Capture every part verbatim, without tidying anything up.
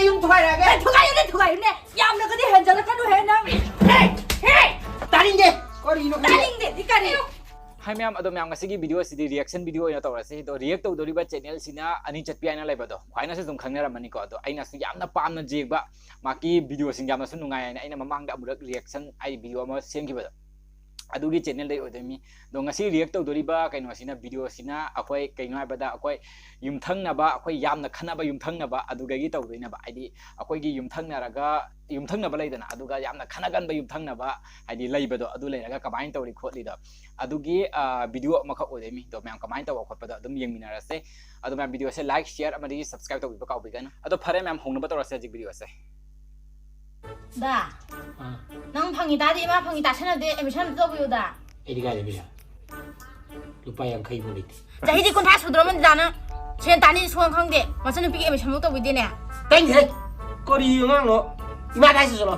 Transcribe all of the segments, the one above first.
ꯌꯨꯝ ꯊꯨꯒꯥꯏꯔꯛꯑꯒꯦ꯫ ꯑꯦ, ꯊꯨꯒꯥꯏꯌꯨꯅꯦ, ꯊꯨꯒꯥꯏꯌꯨꯅꯦ꯫ ꯌꯥꯝꯅꯒꯗꯤ ꯍꯦꯟꯖꯜꯂꯛꯀꯅꯨꯍꯦ ꯅꯪ꯫ ꯍꯦ! ꯍꯦ! ꯇꯥꯅꯤꯡꯗꯦ꯫ ꯀꯔꯤꯅꯣ ꯈꯪꯗꯦ꯫ ꯇꯥꯅꯤꯡꯗꯦꯗꯤ ꯀꯔꯤ? ꯍꯥꯏ ꯃꯌꯥꯝ, ꯑꯗꯣ ꯃꯌꯥꯝ, ꯉꯁꯤꯒꯤ video ꯑꯁꯤꯗꯤ reaction video ꯑꯣꯏꯅ ꯇꯧꯔꯁꯤ꯫ ꯑꯗꯣ react ꯇꯧꯗꯣꯔꯤꯕ channel ꯁꯤꯅ ꯑꯅꯤ ꯆꯠꯄꯤ ꯍꯥꯏꯅ ꯂꯩꯕꯗꯣ, ꯈ꯭ꯋꯥꯏꯅꯁꯨ ꯑꯗꯨꯝ ꯈꯪꯅꯔꯝꯃꯅꯤꯀꯣ꯫ ꯑꯗꯣ ꯑꯩꯅꯁꯨ ꯌꯥꯝꯅ ꯄꯥꯝꯅ ꯌꯦꯡꯕ ꯃꯥꯒꯤ video ꯁꯤꯡ ꯌꯥꯝꯅꯁꯨ ꯅꯨꯡꯉꯥꯏ ꯍꯥꯏꯅ ꯑꯩꯅ ꯃꯃꯥꯡꯗ ꯑꯃꯨꯔꯛ reaction ꯍꯥꯏꯗꯤ video ꯑꯃ ꯁꯦꯝꯈꯤꯕꯗꯣ, ꯑꯗꯨꯒꯤ channel ꯗꯩ ꯑꯣꯏꯗꯣꯏꯅꯤ꯫ ꯑꯗꯣ ꯉꯁꯤ react ꯇꯧꯗꯣꯔꯤꯕ ꯀꯩꯅꯣꯁꯤꯅ, video ꯁꯤꯅ ꯑꯩꯈꯣꯏ ꯀꯩꯅꯣ ꯍꯥꯏꯕꯗ ꯑꯩꯈꯣꯏ ꯌꯨꯝꯊꯪꯅꯕ, ꯑꯩꯈꯣꯏ ꯌꯥꯝꯅ ꯈꯠꯅꯕ ꯌꯨꯝꯊꯪꯅꯕ ꯑꯗꯨꯗꯒꯤ ꯇꯧꯗꯣꯏꯅꯦꯕ꯫ ꯍꯥꯏꯗꯤ ꯑꯩꯈꯣꯏꯒꯤ ꯌꯨꯝꯊꯪꯅꯔꯒ, ꯌꯨꯝꯊꯪꯅꯕ ꯂꯩꯗꯅ, ꯑꯗꯨꯒ ꯌꯥꯝꯅ ꯈꯠꯅꯒꯟꯕ ꯌꯨꯝꯊꯪꯅꯕ ꯍꯥꯏꯗꯤ ꯂꯩꯕꯗꯣ, ꯑꯗꯨ ꯂꯩꯔꯒ ꯀꯃꯥꯏꯅ ꯇꯧꯔꯤ ꯈꯣꯠꯂꯤꯗꯣ, ꯑꯗꯨꯒꯤ, ꯑ, video ꯑꯃꯈꯛ ꯑꯣꯏꯗꯣꯏꯅꯤ꯫ ꯑꯗꯣ ꯃꯌꯥꯝ ꯀꯃꯥꯏꯅ ꯇꯧꯕ ꯈꯣꯠꯄꯗꯣ ꯑꯗꯨꯝ ꯌꯦꯡꯃꯤꯟꯅꯔꯁꯦ꯫ ꯑꯗꯣ ꯃꯌꯥꯝ video ꯁꯦ like, share ꯑꯃꯗꯤ subscribe ꯇꯧꯕꯤꯕ ꯀꯥꯎꯕꯤꯒꯅꯨ꯫ ꯑꯗꯣ ꯐꯔꯦ ꯃꯌꯥꯝ, ꯍꯧꯅꯕ ꯇꯧꯔꯁꯦ ꯍꯧꯖꯤꯛ video ꯁꯦ꯫ ꯗꯥ, ꯑꯥ꯫ ꯅꯪ ꯐꯪꯉꯤ ꯇꯥꯗꯤ ꯏꯃꯥ ꯐꯪꯉꯤ ꯇꯥꯁꯟꯅꯗꯦ, admission ꯑꯝꯇ ꯇꯧꯕꯤꯌꯨꯗ꯫ ꯑꯩꯗꯤ ꯀꯥꯏꯗ ꯄꯩꯁꯥ? ꯂꯨꯄꯥ ꯌꯥꯡꯈꯩ ꯐꯥꯎ ꯂꯩꯇꯦ꯫ ꯆꯍꯤꯗꯤ ꯀꯨꯟꯊ꯭ꯔꯥ ꯁꯨꯗ꯭ꯔꯣꯃꯅꯤ ꯗꯥ ꯅꯪ꯫ ꯁꯦꯟ ꯇꯥꯅꯤ ꯁꯨꯡꯈꯪ ꯈꯪꯗꯦ꯫ ꯃꯆꯟꯅꯨꯄꯤꯒꯤ admission ꯐꯥꯎ ꯇꯧꯕꯤꯗꯦꯅꯦ꯫ ꯇꯥꯏꯅꯦꯍꯦ꯫ ꯀꯔꯤ ꯑꯉꯥꯡꯅꯣ? ꯏꯃꯥꯗ ꯍꯥꯏꯁꯤ ꯆꯠꯂꯣ꯫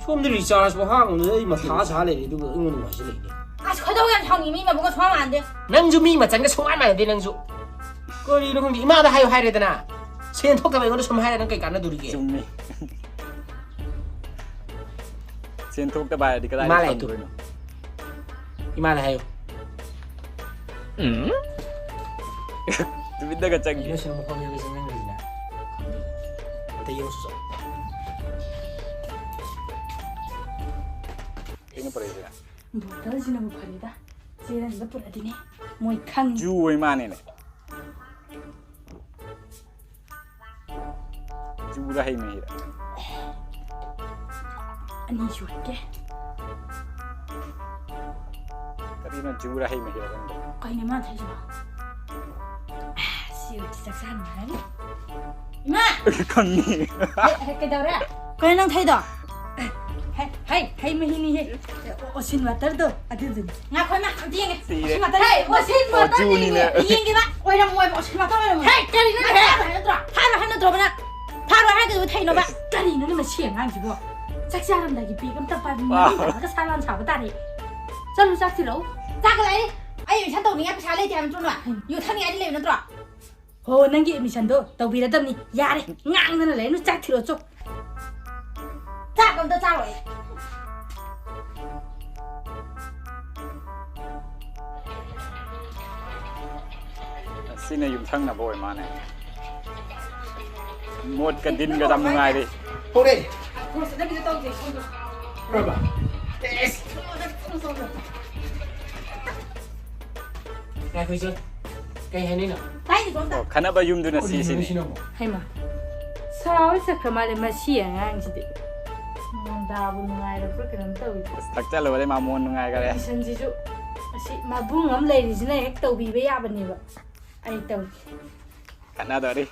ꯁꯣꯝꯗ recharge ꯐꯥꯎ ꯍꯥꯡꯉꯨꯗꯅ ꯑꯩ ꯃꯊꯥ ꯁꯥ ꯂꯩꯔꯦ, ꯑꯗꯨꯒ ꯑꯩꯉꯣꯟꯗ ꯉꯥꯏꯁꯤꯜꯂꯛꯏꯅꯦ꯫ ꯑꯁ, ꯈꯣꯏꯗꯧ ꯌꯥꯝ ꯁꯥꯎꯅꯤꯡꯉꯤ, ꯃꯤ ꯃꯕꯨꯡꯒ ꯁꯨꯃꯥꯏ ꯃꯥꯟꯗꯦ꯫ ꯅꯪꯁꯨ ꯃꯤ ꯃꯆꯟꯒ ꯁꯨꯡꯃꯥꯟ ꯃꯥꯟꯅꯗꯦ, ꯅꯪꯁꯨ꯫ ꯀꯔꯤꯅꯣ ꯈꯪꯗꯦ, ꯏꯃꯥꯗ ꯍꯥꯏꯌꯨ ꯍꯥꯏꯔꯦꯗꯅ꯫ ꯁꯦꯟ ꯊꯣꯛꯇꯕ ꯑꯩꯉꯣꯟꯗ ꯁꯨꯝ ꯍꯥꯏꯔ ꯅꯪ ꯀꯩ ꯀꯥꯟꯅꯗꯣꯔꯤꯒꯦ? ꯆꯨꯝꯃꯤ꯫ ꯁꯦꯟ ꯊꯣꯛꯇꯕ ꯍꯥꯏꯔꯗꯤ ꯀꯗꯥꯏꯗ ꯏꯃꯥ ꯂꯩꯇꯦ꯫ ꯐꯪꯗꯣꯏꯅꯣ? ꯏꯃꯥꯗ ꯍꯥꯏꯌꯨ꯫ ꯎꯝ? ꯇꯨꯃꯤꯟꯅꯒ ꯆꯪꯒꯦ꯫ ꯀꯩꯅꯣ ꯁꯤꯅ ꯃꯐꯝ ꯌꯧꯕ ꯆꯪꯉꯝꯃꯤꯁꯤꯅ? ꯑꯝꯇ ꯌꯦꯡꯉꯨꯆꯣ꯫ ꯀꯩꯅꯣ ꯄꯨꯔꯛꯏꯁꯤꯅ? ꯕꯣꯇꯜꯁꯤꯅꯕꯨ ꯐꯔꯦꯗ꯫ ꯆꯦꯔꯪꯗ ꯄꯨꯔꯛꯑꯗꯤꯅꯦ, ꯃꯣꯏ ꯈꯪꯅꯤ꯫ ꯖꯨ ꯑꯣꯏ ꯃꯥꯅꯦꯅꯦ꯫ ꯖꯨꯔ ꯍꯩ ꯃꯍꯤꯔ? ꯑꯅꯤ ꯁꯨꯔꯛꯀꯦ꯫ ꯀꯔꯤꯅꯣ ꯖꯨꯔ ꯍꯩ ꯃꯍꯤꯔ ꯈꯪꯗꯦ꯫ ꯀꯩꯅꯣ ꯃꯥ ꯊꯛꯏꯁꯤꯕꯣ? ꯑꯥ, ꯁꯤ ꯑꯣꯏꯔꯗꯤ ꯆꯥꯛ ꯆꯥ ꯅꯨꯡꯉꯥꯏꯔꯅꯤ꯫ ꯏꯃꯥ! ꯈꯪꯉꯤ꯫ ꯍꯦ, ꯍꯦ, ꯀꯩꯗꯧꯔꯦ? ꯀꯩꯅꯣ ꯅꯪ ꯊꯛꯏꯗꯣ? ꯍꯩ, ꯍꯩ, ꯍꯩ ꯃꯍꯤꯅꯤꯍꯦ꯫ ꯑꯣꯁꯤꯟ ꯋꯥꯇꯔꯗꯣ, ꯑꯗꯨꯗꯨꯅꯤ꯫ ꯉꯥꯏꯈꯣ ꯏꯃꯥ, ꯑꯝꯇ ꯌꯦꯡꯒꯦ꯫ ꯁꯤꯔꯦ꯫ ꯑꯣꯁꯤꯟ ꯋꯥꯇꯔ ꯍꯩ, ꯂꯩꯌꯦ꯫ ꯑꯣꯁꯤꯟ ꯋꯥꯇꯔ ꯖꯨꯅꯤꯅꯦ꯫ ꯂꯩꯌꯦ꯫ ꯌꯦꯡꯒꯦꯕ꯫ ꯑꯣꯏꯔꯝꯃꯣꯏꯕ, ꯑꯣꯁꯤꯟ ꯋꯥꯇꯔ ꯑꯣꯏꯔꯝꯃꯣꯏ꯫ ꯍꯦ, ꯀꯔꯤꯅꯣꯅꯦ? ꯅꯪ ꯐꯥꯔꯣꯏ ꯍꯥꯏꯕ ꯅꯠꯇ꯭ꯔꯣ? ꯐꯥꯔꯣꯏ ꯍꯥꯏꯕ ꯅꯠꯇ꯭ꯔꯣ? ꯐꯥꯔꯣꯏ ꯍꯥꯏꯒꯗꯕ ꯊꯛꯏꯅꯣꯕ? ꯀꯔꯤꯅꯣꯅꯦ ꯃꯁꯤ ꯑꯉꯥꯡꯁꯤꯕꯣ? ꯆꯥꯛ ꯆꯥꯔꯝꯗꯥꯏꯒꯤ ꯕꯦꯒ ꯑꯝꯇ ꯄꯥꯏꯕ, ꯃꯃꯤꯠ ꯇꯥꯔꯒ ꯁꯥ ꯂꯥꯟ ꯁꯥꯕ ꯇꯥꯔꯦ꯫ ꯆꯠꯂꯨ, ꯆꯥꯛ ꯊꯤꯜꯂꯛꯎ꯫ ꯆꯥꯛꯀ ꯂꯩ꯫ ꯑꯩ admission ꯇꯧꯅꯤꯡꯉꯥꯏ ꯄꯩꯁꯥ ꯂꯩꯇꯦ ꯍꯥꯏꯕ ꯅꯠꯇ꯭ꯔꯣ ꯅ? ꯌꯨ ꯊꯛꯅꯤꯡꯉꯥꯏꯗꯤ ꯂꯩꯕ ꯅꯠꯇ꯭ꯔꯣ? ꯍꯣ, ꯅꯪꯒꯤ ꯑꯦꯗꯃꯤꯁꯟꯗꯣ ꯇꯧꯕꯤꯔꯗꯕꯅꯤ꯫ ꯌꯥꯔꯦ, ꯉꯥꯡꯗꯅ ꯂꯩꯔꯅꯨ, ꯆꯥꯛ ꯊꯤꯜꯂꯣ ꯆꯣ꯫ ꯆꯥꯛ ꯑꯝꯇ ꯆꯥꯔꯣꯏ꯫ ꯑꯁꯤꯅ ꯌꯨꯝꯊꯪꯅꯕ ꯑꯣꯏ ꯃꯥꯅꯦ꯫ ꯃꯣꯠꯀ ꯗꯤꯟꯒ ꯌꯥꯝ ꯅꯨꯡꯉꯥꯏꯔꯤ꯫ ꯍꯧꯔꯦ꯫ ꯉꯥꯏꯈꯣ ꯏꯆꯦ꯫ ꯀꯩ ꯍꯥꯏꯅꯤꯡꯅꯣ? ꯇꯥꯏꯅꯦ ꯁꯣꯝꯗ꯫ ꯑꯣ, ꯈꯠꯅꯕ ꯌꯨꯝꯗꯨꯅ ꯀꯔꯤꯅꯣ ꯁꯤꯁꯤꯅꯤ꯫ ꯁꯤꯅ ꯑꯃꯨꯛ? ꯍꯩꯃꯥ, ꯁꯥꯎꯔ ꯆꯠꯈ꯭ꯔ ꯃꯥꯜꯂꯦ ꯃꯁꯤ ꯑꯉꯥꯡꯁꯤꯗꯤ꯫ ꯃꯣꯟꯗꯥꯕꯨ ꯅꯨꯡꯉꯥꯏꯔꯕ꯭ꯔꯥ ꯀꯩꯅꯣꯝ ꯇꯧꯏ꯫ ꯑꯁ, ꯊꯛꯆꯜꯂꯨꯔꯦ ꯃꯥ ꯃꯣꯟ ꯅꯨꯡꯉꯥꯏꯈꯔꯦ꯫ ꯑꯦꯗꯃꯤꯁꯟꯁꯤꯁꯨ ꯑꯁꯤ ꯃꯕꯨꯡ ꯑꯃ ꯂꯩꯔꯤꯁꯤꯅ ꯍꯦꯛ ꯇꯧꯕꯤꯕ ꯌꯥꯕꯅꯦꯕ꯫ ꯑꯩ ꯇꯧꯒꯦ꯫ ꯈꯠꯅꯗꯣꯔꯤ꯫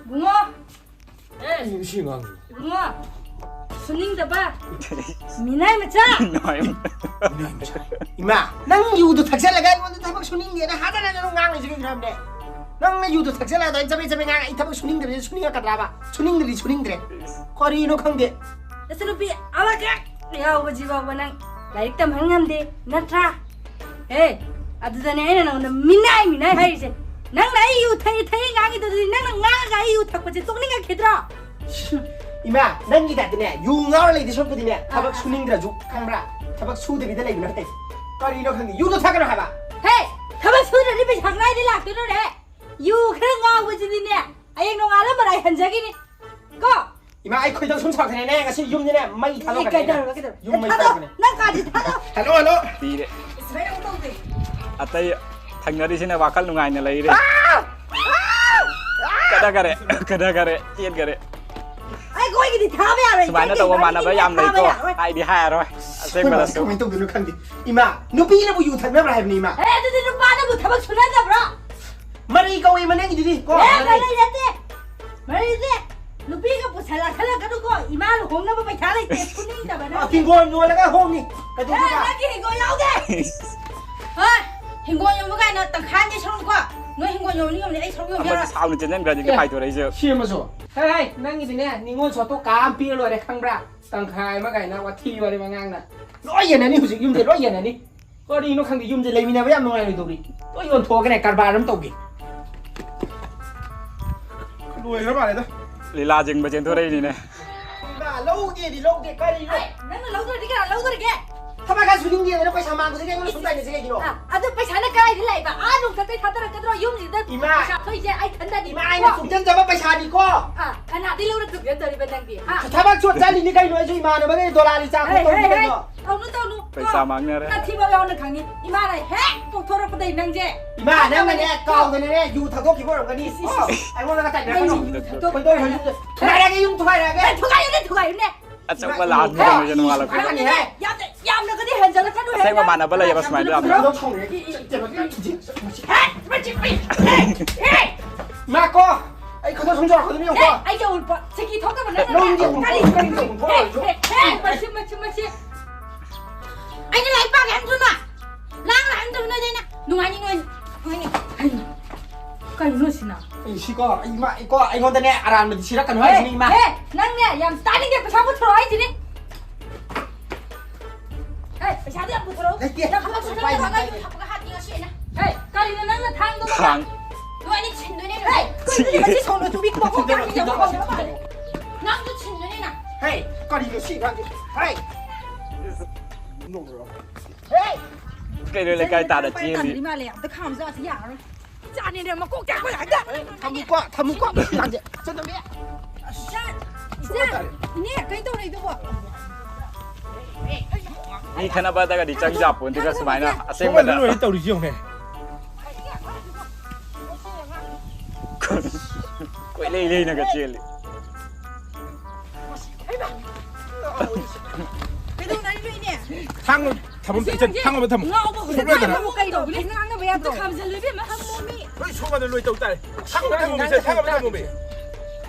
ꯕꯨꯡꯉꯣ! ꯑꯦ, ꯁꯤ ꯑꯉꯥꯡꯁꯤ꯫ ꯏꯕꯨꯡꯉꯣ! ꯁꯨꯅꯤꯡꯗꯕ! ꯃꯤꯅꯥꯏ ꯃꯆꯥ! ꯅꯣꯏ꯫ ꯏꯃꯥ, ꯅꯪ ꯌꯨꯗꯨ ꯊꯛꯆꯜꯂꯒ ꯑꯩꯉꯣꯟꯗ ꯊꯕꯛ ꯁꯨꯅꯤꯡꯗꯦꯅ ꯍꯥꯗꯅ ꯑꯗꯨꯝ ꯉꯥꯡꯂꯩꯁꯤ ꯀꯩꯒꯤꯅꯣ ꯍꯥꯏꯕꯅꯦ? ꯅꯪꯅ ꯌꯨꯗꯨ ꯊꯛꯆꯜꯂꯒ ꯑꯗꯨꯃꯥꯏꯅ ꯆꯕꯦꯠ ꯆꯕꯦꯠ ꯉꯥꯡꯉ ꯑꯩ ꯊꯕꯛ ꯁꯨꯅꯤꯡꯗꯕꯁꯦ ꯁꯨꯅꯤꯡꯉꯛꯀꯗ꯭ꯔꯕ? ꯁꯨꯅꯤꯡꯗ꯭ꯔꯗꯤ ꯁꯨꯅꯤꯡꯗ꯭ꯔꯦ꯫ ꯀꯔꯤꯅꯣ ꯈꯪꯗꯦ꯫ ꯅꯆꯟꯅꯨꯄꯤ ꯑꯃꯈꯛ ꯌꯥꯎꯕꯁꯤꯐꯥꯎꯕ ꯅꯪ ꯂꯥꯏꯔꯤꯛ ꯇꯝꯍꯟ ꯉꯝꯗꯦ, ꯅꯠꯇ꯭ꯔꯥ? ꯑꯦ, ꯑꯗꯨꯗꯅꯦ ꯑꯩꯅ ꯅꯉꯣꯟꯗ ꯃꯤꯅꯥꯏ ꯃꯤꯅꯥꯏ ꯍꯥꯏꯔꯤꯁꯦ꯫ ꯅꯪꯅ ꯑꯩ ꯌꯨ ꯊꯛꯏ ꯊꯛꯏ ꯉꯥꯡꯉꯤꯗꯨꯗꯤ ꯅꯪꯅ ꯉꯥꯡꯉꯒ ꯑꯩ ꯌꯨ ꯊꯛꯄꯁꯦ ꯇꯣꯛꯅꯤꯡꯉꯛꯈꯤꯗ꯭ꯔꯣ? ꯏꯃꯥ, ꯅꯪꯒꯤ ꯇꯥꯏꯞꯇꯅꯦ, ꯌꯨ ꯉꯥꯎꯔ ꯂꯩꯗꯤ ꯁꯔꯨꯛꯄꯨꯗꯤꯅꯦ, ꯊꯕꯛ ꯁꯨꯅꯤꯡꯗ꯭ꯔꯁꯨ, ꯈꯪꯕ꯭ꯔꯥ? ꯊꯕꯛ ꯁꯨꯗꯕꯤꯗ ꯂꯩꯕꯅ ꯐꯩ꯫ ꯀꯔꯤꯅꯣ ꯈꯪꯗꯦ, ꯌꯨꯗꯣ ꯊꯛꯀꯅꯣ ꯍꯥꯏꯕ꯫ ꯍꯦ, ꯊꯕꯛ ꯁꯨꯗ꯭ꯔꯗꯤ ꯄꯩꯁꯥ ꯀꯗꯥꯏꯗꯩ ꯂꯥꯛꯇꯣꯏꯅꯣꯅꯦ? ꯌꯨ ꯈꯔ ꯉꯥꯎꯕꯁꯤꯗꯤꯅꯦ, ꯍꯌꯦꯡ ꯅꯣꯡꯉꯥꯜꯂ ꯃꯔꯥꯏ ꯍꯟꯖꯈꯤꯅꯤ꯫ ꯀꯣ? ꯏꯃꯥ, ꯑꯩ ꯈꯣꯏꯗꯧ ꯁꯨꯝ ꯁꯥꯎꯈꯠꯂꯦꯅꯦ, ꯉꯁꯤ ꯌꯨꯝꯗꯅꯦ ꯃꯩ ꯊꯥꯗꯣꯛꯈ꯭ꯔꯅꯤ꯫ ꯀꯩꯗꯧꯔꯕ, ꯀꯩꯗꯧꯔꯕ? ꯌꯨꯝ ꯃꯩ ꯊꯥꯗꯣꯛ, ꯊꯥꯗꯣꯛꯈ꯭ꯔꯅꯤ꯫ ꯅꯪ ꯀꯥꯁꯤ ꯊꯥꯗꯣꯛ꯫ Hello, hello. ꯄꯤꯔꯦ꯫ ꯁꯨꯃꯥꯏꯅ ꯑꯃꯨꯛ ꯇꯧꯗꯦ꯫ ꯑꯇꯩ ꯊꯪꯅꯔꯤꯁꯤꯅ ꯋꯥꯈꯜ ꯅꯨꯡꯉꯥꯏꯅ ꯂꯩꯔꯦ꯫ ꯀꯗꯥ ꯀꯔꯦ, ꯀꯗꯥ ꯀꯔꯦ, ꯆꯦꯟꯈꯔꯦ꯫ ꯑꯩꯈꯣꯏꯒꯤꯗꯤ ꯊꯥꯕ ꯌꯥꯔꯣꯏ꯫ ꯁꯨꯃꯥꯏꯅ ꯏꯆꯦ, ꯇꯧꯕ ꯏꯕꯥꯅꯤꯒꯤꯗꯤ ꯃꯥꯟꯅꯕ ꯌꯥꯝ ꯊꯥꯕ ꯂꯩꯀꯣ꯫ ꯌꯥꯔꯣꯏ꯫ ꯍꯥꯏꯗꯤ ꯍꯥꯏꯔꯔꯣꯏ꯫ ꯑꯩꯈꯣꯏ ꯃꯥꯁꯦ ꯑꯁꯦꯡꯕꯗꯁꯨ꯫ ꯀꯃꯥꯏꯅ ꯇꯧꯗꯣꯏꯅꯣ ꯈꯪꯗꯦ꯫ ꯏꯃꯥ, ꯅꯨꯄꯤꯅꯕꯨ ꯌꯨ ꯊꯛꯅꯕ꯭ꯔꯥ ꯍꯥꯏꯕꯅꯤ, ꯏꯃꯥ? ꯑꯦ, ꯑꯗꯨꯗꯤ ꯅꯨꯄꯥꯅꯕꯨ ꯊꯕꯛ ꯁꯨꯅꯗꯕ꯭ꯔꯣ? ꯃꯔꯩ ꯀꯧꯏ ꯃꯅꯤꯡꯒꯤꯗꯨꯗꯤ ꯀꯣ, ꯑꯦ, ꯃꯔꯩ꯫ ꯃꯔꯩ ꯅꯠꯇꯦ꯫ ꯃꯔꯩꯁꯦ ꯅꯨꯄꯤꯒ ꯄꯨꯁꯜꯂꯛꯁꯜꯂꯛꯀꯅꯨꯀꯣ꯫ ꯏꯃꯥ ꯂꯨꯍꯣꯡꯅꯕ ꯄꯩꯁꯥ ꯂꯩꯇꯦ꯫ ꯐꯨꯅꯤꯡꯗꯕꯅ꯫ ꯍꯤꯡꯒꯣꯜ ꯌꯣꯜꯂꯒ ꯍꯣꯡꯅꯤ꯫ ꯑꯦ, ꯀꯩꯗꯧꯗꯣꯏꯕ? ꯅꯪꯒꯤ ꯍꯤꯡꯒꯣꯜ ꯌꯥꯎꯗꯦ꯫ ꯍꯣꯏ, ꯍꯤꯡꯒꯣꯜ ꯌꯣꯟꯕ ꯀꯥꯏꯅ ꯇꯪꯈꯥꯏ ꯑꯃꯗꯤ ꯁꯔꯨꯛꯀꯣ꯫ ꯅꯣꯏ ꯍꯤꯡꯒꯣꯜ ꯌꯣꯟꯅꯤ ꯌꯣꯟꯅꯤ, ꯑꯩ ꯁꯔꯨꯛ ꯌꯣꯟꯕ ꯑꯃꯗꯤ ꯌꯥꯔꯣꯏ꯫ ꯁꯥꯎꯅ ꯆꯦꯟꯁꯤꯟꯈ꯭ꯔꯗꯤ ꯀꯩ ꯄꯥꯏꯊꯣꯔꯛꯏꯁꯦ꯫ ꯁꯤ ꯑꯃꯁꯨ꯫ ꯍꯦ, ꯍꯦ, ꯅꯪꯒꯤꯗꯤꯅꯦ, ꯅꯤꯉꯣꯜ ꯁꯣꯠꯇꯣ ꯀꯥ ꯑꯃ ꯄꯤꯔ ꯂꯣꯏꯔꯦ, ꯈꯪꯕ꯭ꯔꯥ? ꯇꯪꯈꯥꯏ ꯑꯃ ꯀꯥꯏꯅ ꯋꯥꯊꯤ ꯋꯥꯔꯦꯝ ꯑꯉꯥꯡꯅ꯫ ꯂꯣꯏ ꯌꯦꯟꯅꯅꯤ ꯍꯧꯖꯤꯛ, ꯌꯨꯝꯁꯦ ꯂꯣꯏ ꯌꯦꯟꯅꯅꯤ꯫ ꯀꯔꯤꯅꯣ ꯈꯪꯗꯦ, ꯌꯨꯝꯁꯦ ꯂꯩꯃꯤꯟꯅꯕ ꯌꯥꯝ ꯅꯨꯡꯉꯥꯏꯔꯣꯏꯗꯧꯔꯤ꯫ ꯂꯣꯏ ꯌꯣꯟꯊꯣꯛꯑꯒꯅꯦ ꯀꯔꯕꯥꯔ ꯑꯃ ꯇꯧꯒꯦ꯫ ꯂꯣꯏꯈ꯭ꯔ ꯃꯥꯜꯂꯦꯗ꯫ ꯂꯤꯂꯥ ꯆꯤꯡꯕ ꯆꯦꯟꯊꯣꯔꯛꯏꯅꯤꯅꯦ꯫ ꯏꯃꯥ, ꯂꯧꯗꯦꯗꯤ ꯂꯧꯗꯦ, ꯀꯔꯤꯅꯣ? ꯍꯩ, ꯅꯪꯅ ꯂꯧꯗ꯭ꯔꯗꯤ ꯀꯅꯥ ꯂꯧꯗꯣꯔꯤꯒꯦ? ꯊꯕꯛ ꯈꯔ ꯁꯨꯅꯤꯡꯗꯦꯗꯅ ꯄꯩꯁꯥ ꯃꯥꯡꯕꯗꯒꯤ ꯑꯩꯉꯣꯟꯗ ꯁꯨꯝ ꯇꯥꯏꯅꯁꯦ ꯀꯩꯒꯤꯅꯣ? ꯑ, ꯑꯗꯨ ꯄꯩꯁꯥꯅ ꯀꯗꯥꯏꯗ ꯂꯥꯛꯏꯕ? ꯑꯥ ꯅꯣꯡꯊꯛꯇꯩ ꯊꯥꯗꯔꯛꯀꯗ꯭ꯔꯣ? ꯌꯨꯝꯁꯤꯗ ꯏꯃꯥ! ꯄꯩꯁꯥ ꯊꯣꯛꯏꯁꯦ ꯑꯩ ꯊꯟꯗꯅꯤ꯫ ꯏꯃꯥ, ꯑꯩꯅ ꯇꯨꯡꯁꯤꯟꯖꯕ ꯄꯩꯁꯥꯅꯤꯀꯣ꯫ ꯑ, ꯀꯅꯥꯗꯩ ꯂꯧꯔ ꯇꯨꯡꯁꯤꯟꯗꯧꯔꯤꯕ ꯅꯪꯗꯤ? ꯍꯥ? ꯊꯕꯛ ꯁꯨ ꯆꯠꯂꯤꯅꯤ ꯀꯩꯅꯣ, ꯑꯩꯁꯨ ꯏꯃꯥꯟꯅꯕꯒꯤ ꯗꯣꯂꯥꯂꯤ ꯆꯥ ꯍꯩ, ꯍꯩ, ꯊꯛꯄ ꯍꯩ, ꯀꯩꯅꯣ꯫ ꯇꯧꯅꯨ, ꯇꯧꯅꯨ꯫ ꯄꯩꯁꯥ ꯃꯥꯡꯅꯔꯦ꯫ ꯅꯊꯤꯕꯣꯡ ꯌꯥꯎꯅ ꯈꯪꯉꯤ꯫ ꯏꯃꯥꯅ ꯍꯦꯛ ꯄꯣꯛꯊꯣꯔꯛꯄꯗꯩ ꯅꯪꯁꯦ꯫ ꯏꯃꯥ, ꯅꯪꯅꯅꯦ ꯀꯥꯎꯗꯅꯅꯦ ꯌꯨ ꯊꯛꯇꯣꯛꯈꯤꯕ ꯑꯣꯏꯔꯝꯒꯅꯤ꯫ ꯏꯁ, ꯏꯁ, ꯏꯁ꯫ ꯑꯩꯉꯣꯟꯗꯒ ꯇꯥꯏꯅꯔꯛꯀꯅꯨ꯫ ꯅꯪ ꯌꯨ ꯊꯛꯇꯣꯛ- ꯊꯨꯒꯥꯏꯔꯒꯦ, ꯌꯨꯝ ꯊꯨꯒꯥꯏꯔꯒꯦ꯫ ꯑꯦ, ꯊꯨꯒꯥꯏꯌꯨꯅꯦ, ꯊꯨꯒꯥꯏꯌꯨꯅꯦ꯫ ꯑꯆꯧꯕ ꯂꯥꯟ ꯇꯧꯔꯤꯁꯦ ꯅꯣꯡꯉꯥꯜꯂꯛꯄꯗ꯫ ꯌꯥꯝꯅ, ꯌꯥꯝꯅꯒꯗꯤ ꯍꯦꯟꯖꯜꯂꯛꯀꯅꯨꯍꯦ꯫ ꯑꯁꯦꯡꯕ ꯃꯥꯟꯅꯕ ꯂꯩꯌꯦꯕ ꯁꯨꯃꯥꯏꯅ ꯌꯥꯝꯅ꯫ ꯍꯦ, ꯃꯆꯤꯟ, ꯍꯦ, ꯍꯦ꯫ ꯉꯥꯏꯈꯣ, ꯑꯩ ꯈꯨꯗꯣꯜ ꯁꯨꯝ ꯆꯥꯎꯔꯛꯄꯗꯨ ꯌꯦꯡꯉꯨꯀꯣ꯫ ꯍꯦ, ꯑꯩꯒꯤ ꯑꯎꯟꯄꯣꯠ ꯁꯤꯀꯤ ꯊꯣꯛꯇꯕ ꯅꯪꯅ ꯅꯪꯒꯤ ꯀꯔꯤ? ꯑꯎꯟꯄꯣꯠ, ꯅꯪꯒꯤ ꯑꯎꯟꯄꯣꯠ ꯍꯦ, ꯑꯣꯏꯔꯁꯨ꯫ ꯍꯦ, ꯍꯦ, ꯃꯁꯤ, ꯃꯁꯤ, ꯃꯁꯤ꯫ ꯑꯩꯅ ꯂꯥꯏꯔꯤꯛ ꯄꯥꯒꯦ ꯍꯥꯏꯕ ꯅꯠꯇ꯭ꯔꯣ ꯅꯪ? ꯂꯥꯡꯅ ꯍꯥꯏꯕ ꯅꯠꯇ꯭ꯔꯣ ꯅꯣꯏꯗ ꯑꯩꯅ? ꯅꯨꯡꯉꯥꯏꯅꯤ, ꯅꯨꯡꯉꯥꯏꯅꯤ, ꯅꯨꯡꯉꯥꯏꯅꯤ꯫ ꯀꯩꯅꯣ ꯁꯤꯅ? ꯑꯩ ꯁꯤꯀꯣ, ꯑꯩ ꯏꯃꯥ, ꯏꯀꯣ, ꯑꯩꯉꯣꯟꯗꯅꯦ ꯑꯔꯥꯟꯕꯗꯤ ꯁꯤꯔꯛꯀꯅꯨ ꯍꯥꯏꯁꯤꯅꯤ, ꯏꯃꯥ꯫ ꯍꯦ, ꯅꯪꯅꯦ ꯌꯥꯝ ꯇꯥꯅꯤꯡꯗꯦ, ꯄꯩꯁꯥ ꯄꯨꯊꯣꯔꯛꯑꯣ ꯍꯥꯏꯁꯤꯅꯤ꯫ ꯍꯦ, ꯄꯩꯁꯥꯗꯣ ꯌꯥꯝ ꯄꯨꯊꯣꯔꯛꯑꯣ꯫ ꯂꯩꯇꯦ꯫ ꯅꯪ ꯊꯕꯛ ꯁꯨ ꯂꯨꯄꯥ ꯌꯥꯡꯈꯩ ꯅꯠꯇ꯭ꯔꯒ ꯂꯩꯇꯦ꯫ ꯌꯨ ꯊꯛꯄꯒ ꯍꯥꯠꯀꯦ ꯉꯁꯤ ꯑꯩꯅ꯫ ꯍꯦ, ꯀꯔꯤꯅꯣ ꯅꯪꯅ ꯊꯥꯡꯗꯣ? ꯊꯥꯡ꯫ ꯅꯣꯏ ꯑꯅꯤ ꯁꯤꯟꯗꯣꯏꯅꯦ꯫ ꯍꯦ, ꯀꯔꯤꯅꯣ ꯁꯤ ꯁꯣꯝꯗ ꯇꯨꯕꯤ ꯃꯀꯣꯛ ꯌꯥꯝ ꯌꯥꯎꯕ ꯃꯥꯜꯂꯦ꯫ ꯅꯪꯁꯨ ꯁꯤꯟꯗꯣꯏꯅꯦ ꯅꯪ꯫ ꯍꯦ, ꯀꯔꯤꯅꯣ ꯁꯤ ꯑꯉꯥꯡꯁꯦ? ꯍꯦ꯫ ꯍꯦ꯫ ꯀꯩꯅꯣ ꯂꯩꯀꯥꯏ ꯇꯥꯅ ꯆꯦꯜꯂꯤ꯫ ꯇꯥꯟꯅꯔꯤ ꯃꯥꯜꯂꯦ꯫ ꯑꯝꯇ ꯈꯥꯝꯖ ꯑꯁꯤ ꯌꯥꯔꯔꯣꯏ꯫ ꯏꯆꯥꯅꯦꯅꯦ ꯃꯀꯣꯛ ꯆꯥꯛꯄ ꯉꯥꯛꯇ꯫ ꯊꯝꯃꯨꯀꯣ, ꯊꯝꯃꯨꯀꯣ꯫ ꯏꯆꯥ, ꯏꯆꯥ, ꯏꯅꯦ, ꯀꯩ ꯇꯧꯔꯛꯏꯗꯨꯕꯣ? ꯃꯤ ꯈꯠꯅꯕꯗꯒꯗꯤ ꯆꯪ ꯌꯥꯄꯣꯟꯇꯦꯗ ꯁꯨꯃꯥꯏꯅ ꯑꯁꯦꯡꯕꯗ꯫ ꯁꯣꯝꯗ ꯂꯣꯏꯔꯦ ꯇꯧꯔꯤꯁꯤ ꯌꯦꯡꯉꯨꯅꯦ꯫ ꯀꯣꯏꯂꯩ ꯂꯩꯅꯒ ꯆꯦꯜꯂꯤ꯫ ꯀꯩꯗꯧꯅꯔꯤꯅꯣ ꯏꯅꯦ? ꯊꯥꯡ ꯊꯝꯐꯝ ꯏꯆꯦ, ꯏꯆꯦ, ꯊꯥꯡ ꯑꯃ ꯊꯝꯃꯨ꯫ ꯉꯥꯎꯕ ꯍꯧꯖꯤꯛ ꯁꯣꯝꯗ ꯊꯥꯡ ꯂꯩꯔꯦ꯫ ꯑꯃ ꯀꯩꯗꯧꯕ? ꯏꯆꯦ, ꯉꯥꯡꯅꯕ ꯌꯥꯗ꯭ꯔꯣ? ꯑꯝꯇ ꯈꯥꯝꯖꯜꯂꯨ ꯏꯕꯦꯝꯃ꯫ ꯊꯝꯃꯣꯃꯤ꯫ ꯂꯣꯏ ꯁꯣꯝꯗ ꯂꯣꯏ ꯇꯧ ꯇꯥꯔꯦ꯫ ꯊꯥꯡ ꯑꯃ ꯊꯝꯃꯨꯃꯤ, ꯏꯆꯦ, ꯊꯥꯡ ꯑꯃ ꯊꯝꯃꯨꯃꯤ꯫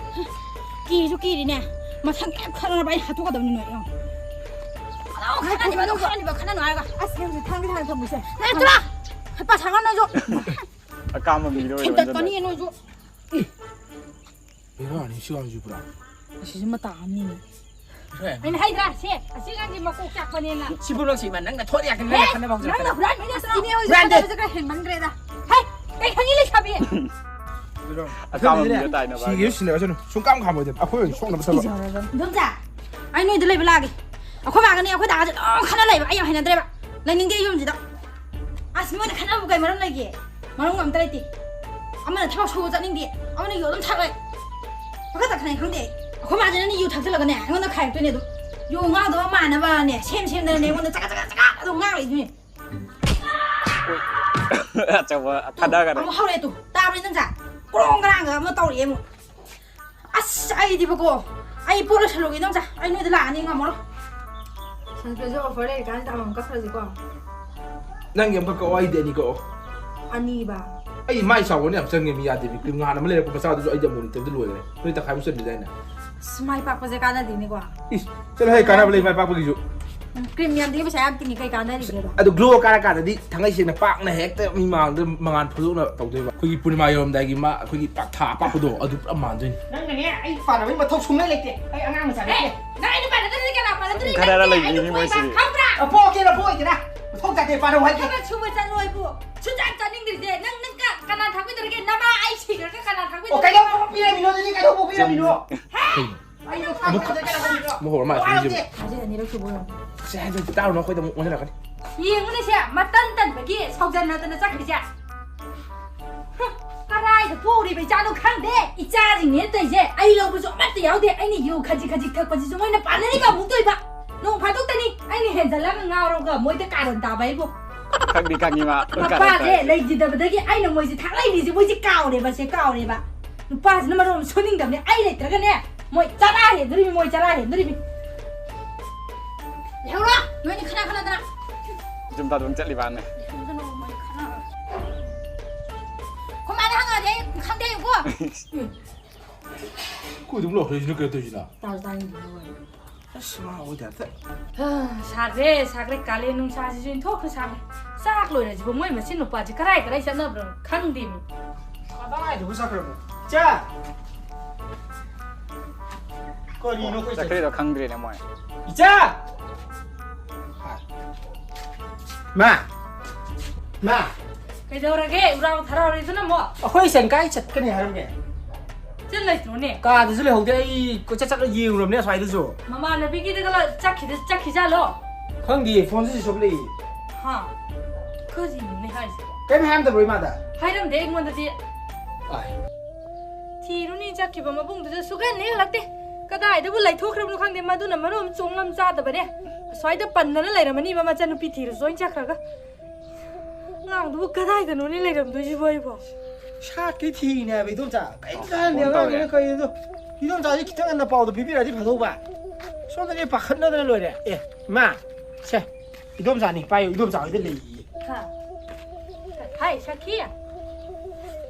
ꯀꯤꯁꯨ ꯀꯤꯔꯤꯅꯦ꯫ ꯃꯊꯪ ꯍꯦꯛ ꯈꯠꯅꯔꯕ ꯑꯩ ꯍꯥꯠꯇꯣꯛꯀꯗꯕꯅꯤ ꯅꯣꯏ꯫ ꯌꯦꯡꯉꯣ꯫ ꯑꯗꯨꯝ ꯈꯠꯅꯅꯤꯕ, ꯑꯗꯨꯝ ꯈꯠꯅꯅꯤꯕ, ꯈꯠꯅꯅꯨ ꯍꯥꯏꯔꯒ꯫ ꯑꯁ, ꯅꯪꯁꯨ ꯊꯥꯡꯗꯤ ꯊꯥꯡ ꯊꯝꯃꯨꯁꯦ꯫ ꯅꯪ ꯆꯠꯂꯣ꯫ ꯍꯩꯄꯥ ꯁꯥꯒꯅꯨ ꯅꯣꯏꯁꯨ꯫ ꯑꯀꯥꯝꯕ ꯃꯤꯗꯣ ꯑꯣꯏꯔꯝꯗꯅ꯫ ꯊꯤꯟꯗꯠꯀꯅꯤ ꯅꯣꯏꯁꯨ꯫ ꯕꯦꯔꯥꯅꯤ ꯁꯤ ꯑꯉꯥꯡꯁꯤ ꯄꯨꯔꯥ꯫ ꯑꯁꯤꯁꯨ ꯃꯇꯥ ꯑꯃꯅꯤꯅꯦ꯫ ꯑꯩꯅ ꯍꯥꯏꯗ꯭ꯔꯥ, ꯁꯦ, ꯑꯁꯤ ꯑꯉꯥꯡꯁꯤ ꯃꯀꯣꯛ ꯆꯥꯛꯄꯅꯦꯅ꯫ ꯁꯤꯕꯨ ꯅꯪ ꯁꯤꯃ ꯅꯪꯅ ꯊꯣꯛꯑꯦ ꯌꯥꯈꯤꯅꯤ, ꯍꯦ, ꯅꯪ ꯈꯟꯅꯕ ꯍꯧꯖꯔꯛꯀꯅꯨ꯫ ꯅꯪꯅ ꯍꯨꯔꯥꯟꯕꯩ ꯅꯠꯇ꯭ꯔꯣ? ꯏꯅꯦ ꯍꯣꯏ ꯍꯨꯔꯥꯟꯗꯦ꯫ ꯍꯨꯔꯥꯟꯕꯁꯦ ꯈꯔ ꯍꯦꯟꯃꯟꯈ꯭ꯔꯦꯗ꯫ ꯍꯦ, ꯀꯩ ꯈꯪꯉꯤ ꯂꯩꯁꯥꯕꯤ? ꯑꯇꯥꯕ ꯃꯤꯒ ꯇꯥꯏꯅꯕ ꯁꯤꯒꯦꯁꯨ ꯍꯥꯏꯕ꯫ ꯁꯤꯟꯅꯔꯁꯅꯨ꯫ ꯁꯨꯡꯀꯥꯝ ꯈꯥꯝꯃꯣꯏꯗꯕ꯫ ꯑꯩꯈꯣꯏ ꯑꯣꯏꯅ ꯁꯣꯛꯅꯕ ꯊꯕꯛ꯫ ꯏꯗꯣꯝꯆꯥ, ꯑꯩ ꯅꯣꯏꯗ ꯂꯩꯕ ꯂꯥꯛꯑꯒꯦ꯫ ꯑꯩꯈꯣꯏ ꯃꯥꯒꯅꯦ, ꯑꯩꯈꯣꯏ ꯗꯥꯒꯁꯦ ꯑꯗꯨꯝ ꯈꯠꯅ ꯂꯩꯕ꯫ ꯑꯩ ꯌꯥꯝ ꯍꯩꯅꯗ꯭ꯔꯦꯕ꯫ ꯂꯩꯅꯤꯡꯗꯦ ꯑꯩ ꯌꯨꯝꯁꯤꯗ꯫ ꯑꯁ, ꯃꯣꯏꯅ ꯈꯠꯅꯕꯕꯨ ꯀꯩ ꯃꯔꯝ ꯂꯩꯒꯦ? ꯃꯔꯝꯒ ꯑꯝꯇ ꯂꯩꯇꯦ꯫ ꯑꯃꯅ ꯊꯕꯛ ꯁꯨꯕ ꯆꯠꯅꯤꯡꯗꯦ, ꯑꯃꯅ ꯌꯨ ꯑꯗꯨꯝ ꯊꯛꯂꯦ꯫ ꯄꯪꯊꯛꯇ ꯈꯠꯅꯩ ꯈꯪꯗꯦ꯫ ꯑꯩꯈꯣꯏ ꯃꯥꯁꯤꯅꯅꯦ ꯌꯨ ꯊꯛꯆꯜꯂꯒꯅꯦ ꯑꯩꯉꯣꯟꯗ ꯈꯥꯏꯔꯛꯇꯣꯏꯅꯦ ꯑꯗꯨꯝ꯫ ꯌꯨ ꯉꯥꯡꯗꯕ ꯃꯥꯟꯅꯕꯅꯦ ꯁꯦꯝ ꯁꯦꯝꯗꯅꯅꯦ ꯑꯩꯉꯣꯟꯗ ꯆꯒꯠ ꯆꯒꯠ ꯆꯒꯠ ꯑꯗꯨꯝ ꯉꯥꯡꯂꯛꯏꯗꯨꯅꯦ꯫ ꯑꯆꯧꯕ ꯇꯨ, ꯊꯥꯗꯈꯔꯦ꯫ ꯑꯃꯨꯛ ꯍꯧꯔꯛꯑꯦ ꯇꯨ꯫ ꯇꯥꯕ꯭ꯔꯥ ꯅꯪꯁꯦ? ꯀ꯭ꯔꯣꯡ ꯀ꯭ꯔꯥꯡꯒ ꯑꯃ ꯇꯧꯔꯛꯑꯦ ꯑꯃꯨꯛ꯫ ꯑꯁ, ꯑꯩꯗꯤꯕꯀꯣ, ꯑꯩ ꯄꯣꯠ ꯂꯣꯏꯁꯜꯂꯨꯒꯦ ꯅꯪꯁꯦ꯫ ꯑꯩ ꯅꯣꯏꯗ ꯂꯥꯛꯑꯅꯤ ꯉꯝꯃꯔꯣꯏ꯫ ꯁꯟꯄꯦꯁꯨ offer ꯂꯩꯔꯤꯀꯥꯟꯁꯤꯗ ꯑꯃꯃꯝ ꯀꯛꯈ꯭ꯔꯁꯤꯀꯣ꯫ ꯅꯪꯒꯤ ꯑꯃꯈꯛ ꯀꯛꯑꯣ, ꯑꯩꯗꯤ ꯑꯅꯤ ꯀꯛꯑꯣ꯫ ꯑꯅꯤꯕ? ꯑꯩ ꯃꯥꯏ ꯆꯥꯎꯕꯅ ꯌꯥꯝ ꯆꯪꯉꯦ, ꯃꯤ ꯌꯥꯗꯦ꯫ ꯃꯤ ꯀ꯭ꯔꯤꯝ ꯉꯍꯥꯟ ꯑꯃ ꯂꯩꯔꯛꯄ ꯃꯆꯥꯗꯨꯁꯨ ꯑꯩꯗꯤ ꯑꯃꯨꯛ ꯂꯤꯇꯔꯗ ꯂꯣꯏꯈ꯭ꯔꯦ꯫ ꯅꯣꯏ ꯇꯪꯈꯥꯏꯃꯨꯛ ꯆꯟꯕꯤꯗꯥꯏꯅꯦ? ꯑꯁ, ꯃꯥꯏ ꯄꯥꯛꯄꯁꯦ ꯀꯥꯟꯅꯗꯦꯅꯦꯀꯣ꯫ ꯏꯁ, ꯆꯠꯂꯣꯍꯦ, ꯀꯥꯟꯅꯕ ꯂꯩ ꯃꯥꯏ ꯄꯥꯛꯄꯒꯤꯁꯨ꯫ ꯎꯝ, ꯀ꯭ꯔꯤꯝ ꯌꯥꯝꯗꯤ ꯄꯩꯁꯥ ꯌꯥꯝ ꯇꯤꯡꯉꯤ, ꯀꯩ ꯀꯥꯟꯅꯔꯤꯒꯦꯕ? ꯑꯗꯨ ꯒ꯭ꯂꯣ ꯀꯥꯔꯀꯥꯟꯗꯗꯤ ꯊꯥꯡꯒꯩ ꯁꯦꯡꯅ ꯄꯥꯛꯅ ꯍꯦꯛꯇ ꯃꯤ ꯃꯥꯡꯗ ꯃꯉꯥꯜ ꯐꯨꯗꯣꯛꯅ ꯇꯧꯗꯣꯏꯕ꯫ ꯑꯩꯈꯣꯏꯒꯤ ꯄꯨꯔꯅꯤꯃꯥ ꯌꯧꯔꯝꯗꯥꯏꯒꯤ ꯃꯥ ꯑꯩꯈꯣꯏꯒꯤ ꯄꯥꯛ-, ꯊꯥ ꯑꯄꯥꯛꯄꯗꯣ ꯑꯗꯨ ꯄꯨꯔꯥ ꯃꯥꯟꯗꯣꯏꯅꯤ꯫ ꯅꯪꯅꯅꯦ, ꯑꯩ ꯄꯥꯟꯅꯕꯒꯤ ꯃꯊꯧ ꯁꯨꯡꯂꯩ ꯂꯩꯇꯦ꯫ ꯑꯩ ꯑꯉꯥꯡ ꯃꯆꯥ ꯅꯠꯇꯦ꯫ ꯅꯪ ꯑꯩꯅ ꯄꯥꯟꯅꯗ꯭ꯔꯗꯤ ꯀꯅꯥ ꯄꯥꯟꯅꯗꯣꯔꯤ? ꯈꯔ ꯅꯪꯅꯅꯦ, ꯂꯩꯕꯤꯅꯤ ꯑꯩꯅ ꯃꯣꯏꯁꯤꯗꯤ꯫ ꯄꯣꯛꯏꯕ ꯈꯪꯕ꯭ꯔꯥ? ꯑ, ꯄꯣꯛꯀꯦꯔꯥ ꯄꯣꯛꯑꯣꯏꯒꯦꯔꯥ ꯃꯊꯧ ꯇꯥꯗꯦ, ꯄꯥꯟꯅꯧ ꯍꯥꯏꯗꯦ꯫ ꯊꯕꯛ ꯁꯨꯕ ꯆꯠꯂꯣ ꯑꯩꯕꯨ꯫ ꯁꯨꯡꯆꯠ ꯆꯠꯅꯤꯡꯗ꯭ꯔꯤꯁꯦ꯫ ꯅꯪ, ꯅꯪ ꯀ-, ꯀꯅꯥ ꯊꯥꯛꯄꯤꯗꯣꯔꯤꯒꯦ? ꯅꯃꯥ ꯑꯩ ꯁꯤꯈ꯭ꯔꯒ ꯀꯅꯥ ꯊꯥꯛꯄꯤꯗꯣꯔꯤꯒꯦ? ꯑꯣ, ꯀꯩꯗꯧꯕ ꯄꯤꯔꯝꯃꯤꯅꯣ ꯑꯗꯨꯗꯤ? ꯀꯩꯗꯧꯕ ꯄꯤꯔꯝꯃꯤꯅꯣ? ꯍꯦ? ꯑꯩ ꯂꯣꯛꯇꯥꯛ ꯑꯃꯨꯛ ꯆꯠꯂꯦ, ꯀꯩꯅꯣ ꯇꯧꯕꯤꯔꯣ? ꯑꯃꯨꯛ ꯍꯧꯔ ꯃꯥꯜꯂꯦ ꯋꯥꯔꯧꯗꯦ꯫ ꯍꯧꯖꯤꯛ ꯑꯅꯤꯔꯛ ꯁꯨꯕ ꯑꯣꯏꯔꯝꯅꯤ꯫ ꯁꯦ, ꯍꯥꯏꯗꯣꯛꯇꯤ ꯇꯥꯔꯨꯅꯨ, ꯑꯩꯈꯣꯏꯗ ꯑꯃꯨꯛ ꯑꯣꯟꯁꯤꯜꯂꯛꯀꯅꯤ꯫ ꯌꯦꯡꯉꯨꯅꯦ ꯁꯦ, ꯃꯇꯟ ꯇꯟꯕꯒꯤ ꯁꯥꯎꯖꯟꯅꯗꯅ ꯆꯠꯈ꯭ꯔꯤꯁꯦ꯫ ꯍꯨꯝ, ꯀꯗꯥꯏꯗ ꯄꯣꯛꯎꯔꯤꯕ ꯏꯆꯥꯅꯣ ꯈꯪꯗꯦ꯫ ꯏꯆꯥꯁꯤꯡꯅꯦꯅ ꯇꯧꯔꯤꯁꯦ, ꯑꯩ ꯂꯧꯕꯁꯨ ꯑꯃꯠꯇ ꯌꯥꯎꯗꯦ꯫ ꯑꯩꯅ ꯌꯨ ꯈꯖꯤꯛ ꯈꯖꯤꯛ ꯊꯛꯄꯁꯤꯁꯨ ꯃꯣꯏꯅ ꯄꯥꯟꯅꯔꯤꯒ ꯑꯃꯨꯛ ꯇꯣꯏꯕ꯫ ꯅꯣꯡ ꯐꯥꯗꯣꯛꯇꯅꯤ ꯑꯩꯅ ꯍꯦꯟꯖꯜꯂꯒ ꯉꯥꯎꯔꯒ ꯃꯣꯏꯗ ꯀꯥꯔꯟ ꯇꯥꯕ ꯑꯩꯕꯨ꯫ ꯈꯪꯗꯤ ꯈꯪꯉꯤ ꯃꯥ꯫ ꯃꯄꯥꯁꯦ ꯂꯩꯈꯤꯗꯕꯗꯒꯤ ꯑꯩꯅ ꯃꯣꯏꯁꯦ ꯊꯥꯛꯂꯛꯏꯅꯤꯁꯦ, ꯃꯣꯏꯁꯦ ꯀꯥꯎꯔꯦꯕ, ꯁꯦ ꯀꯥꯎꯔꯦꯕ꯫ ꯅꯨꯄꯥꯁꯤꯅ ꯃꯔꯣꯟ ꯑꯃ ꯁꯨꯅꯤꯡꯗꯕꯅꯦ꯫ ꯑꯩ ꯂꯩꯇ꯭ꯔꯒꯅꯦ, ꯃꯣꯏ ꯆꯔꯥ ꯍꯦꯟꯗꯣꯔꯤꯃꯤ, ꯃꯣꯏ ꯆꯔꯥ ꯍꯦꯟꯗꯣꯔꯤꯃꯤ꯫ ꯂꯩꯍꯧꯔꯣ, ꯅꯣꯏꯅꯤ ꯈꯠꯅ ꯈꯠꯅꯗꯅ꯫ ꯌꯨꯝꯗ ꯑꯗꯨꯝ ꯆꯠꯂꯤꯕꯅꯦ꯫ ꯂꯩꯍꯧꯗꯅ ꯃꯣꯏ ꯈꯠꯅ-, ꯑꯩꯈꯣꯏ ꯃꯥꯗ ꯍꯪꯉꯛꯑꯗꯤ ꯑꯩ ꯈꯪꯗꯦ ꯍꯥꯏꯌꯨꯀꯣ꯫ ꯑꯩꯈꯣꯏ ꯑꯗꯨꯝ ꯂꯥꯎꯊꯣꯛꯏꯁꯤꯅ ꯀꯩꯅꯣ ꯇꯧꯔꯤꯁꯤꯅ? ꯇꯥꯁꯨ ꯇꯥꯅꯤꯡꯗꯦ ꯃꯣꯏ꯫ ꯑꯁ, ꯃꯥ ꯑꯣꯏꯗ ꯍꯦꯛꯇ꯫ ꯍꯥ, ꯁꯥꯈ꯭ꯔꯦ, ꯁꯥꯈ꯭ꯔꯦ꯫ ꯀꯥꯂꯦꯟ ꯅꯨꯡꯁꯥꯁꯤꯁꯨ ꯏꯟꯊꯣꯛꯈ꯭ꯔꯦ, ꯁꯥꯈ꯭ꯔꯦ꯫ ꯆꯥꯛ ꯂꯣꯏꯔꯁꯤꯕꯨ ꯃꯣꯏ ꯃꯆꯤꯟ ꯃꯧꯄꯥꯁꯤ ꯀꯔꯥꯏ ꯀꯔꯥꯏ ꯆꯠꯅꯕ꯭ꯔꯣ ꯈꯪꯗꯦꯃꯤ꯫ ꯀꯗꯥꯏꯗꯕꯨ ꯆꯠꯈ꯭ꯔꯕꯅꯣ? ꯏꯆꯥ! ꯀꯔꯤꯅꯣ ꯑꯩꯈꯣꯏ ꯆꯠꯈ꯭ꯔꯤꯗꯣ ꯈꯪꯗ꯭ꯔꯦꯅꯦ ꯃꯣꯏ꯫ ꯏꯆꯥ! ꯃꯥ! ꯃꯥ! ꯀꯩꯗꯧꯔꯒꯦ? ꯎꯔꯥꯎ ꯊꯔꯥꯎꯔꯤꯗꯨꯅ ꯑꯃꯨꯛ? ꯑꯩꯈꯣꯏ ꯏꯆꯟ ꯀꯥꯏ ꯆꯠꯀꯅꯤ ꯍꯥꯏꯔꯝꯒꯦ? ꯏꯆꯟ ꯂꯩꯇ꯭ꯔꯣꯅꯦ? ꯀꯥꯗꯁꯨ ꯂꯩꯍꯧꯗꯦ꯫ ꯑꯩ ꯀꯣꯏꯆꯠ ꯆꯠꯂ ꯌꯦꯡꯉꯨꯔꯕꯅꯦ ꯑꯁ꯭ꯋꯥꯏꯗꯁꯨ꯫ ꯃꯃꯥꯟꯅꯕꯤꯒꯤꯗꯒ ꯆꯠꯈꯤꯗ-, ꯆꯠꯈꯤꯖꯥꯠꯂꯣ? ꯈꯪꯗꯦ, ꯐꯣꯟꯁꯨ switch off ꯂꯩꯌꯦ꯫ ꯍꯥ? ꯀꯔꯤꯅꯣꯅꯦ ꯍꯥꯏꯁꯤꯕꯣ? ꯀꯩꯝ ꯍꯥꯏꯔꯝꯗꯕ꯭ꯔꯣ ꯏꯃꯥꯗ? ꯍꯥꯏꯔꯝꯗꯦ ꯑꯩꯉꯣꯟꯗꯗꯤ꯫ ꯑꯥꯏ꯫ ꯊꯤꯔꯨꯅꯤ ꯆꯠꯈꯤꯕ ꯃꯕꯨꯡꯗꯨꯗ ꯁꯨꯛꯍꯟ ꯍꯦꯛ ꯍꯜꯂꯛꯇꯦ꯫ ꯀꯗꯥꯏꯗꯕꯨ ꯂꯩꯊꯣꯛꯈ꯭ꯔꯕꯅꯣ ꯈꯪꯗꯦ, ꯃꯗꯨꯅ ꯃꯔꯣꯟ ꯑꯃ ꯆꯣꯡꯂꯝ ꯆꯥꯗꯕꯅꯦ꯫ ꯑꯁ꯭ꯋꯥꯏꯗ ꯄꯟꯗꯅ ꯂꯩꯔꯝꯃꯅꯤꯕ ꯃꯆꯟꯅꯨꯄꯤ ꯊꯤꯔꯨꯆꯣꯅ ꯆꯠꯈ꯭ꯔꯒ꯫ ꯑꯉꯥꯡꯗꯨꯕꯨ ꯀꯗꯥꯏꯗꯅꯣꯅꯦ ꯂꯩꯔꯝꯗꯣꯏꯁꯤꯕꯣ ꯑꯩꯕꯣ? ꯁꯥꯠꯀꯤ ꯊꯤꯔꯤꯅꯦ ꯍꯥꯏꯕ ꯏꯗꯣꯝꯆꯥ꯫ ꯀꯩꯝ ꯀꯥꯟꯗꯦ ꯐꯣꯟ ꯇꯧꯔꯦ꯫ ꯑꯉꯥꯡꯅꯤꯅ ꯀꯩꯅꯣ꯫ ꯏꯗꯣꯝꯆꯥꯁꯦ ꯈꯤꯇꯪ ꯉꯟꯅ ꯄꯥꯎꯗꯣ ꯄꯤꯕꯤꯔꯛꯑꯗꯤ ꯐꯗꯧꯕ꯫ ꯁꯣꯝꯗꯗꯤ ꯄꯥꯈꯠꯅꯗꯅ ꯂꯣꯏꯔꯦ꯫ ꯑꯦ, ꯏꯃꯥ, ꯁꯦ, ꯏꯗꯣꯝꯆꯥꯅꯤ, ꯄꯥꯏꯌꯨ, ꯏꯗꯣꯝꯆꯥ ꯍꯣꯏꯗ ꯂꯩꯌꯦ꯫ ꯍꯥ? ꯍꯥꯏ, ꯁꯈꯤ꯫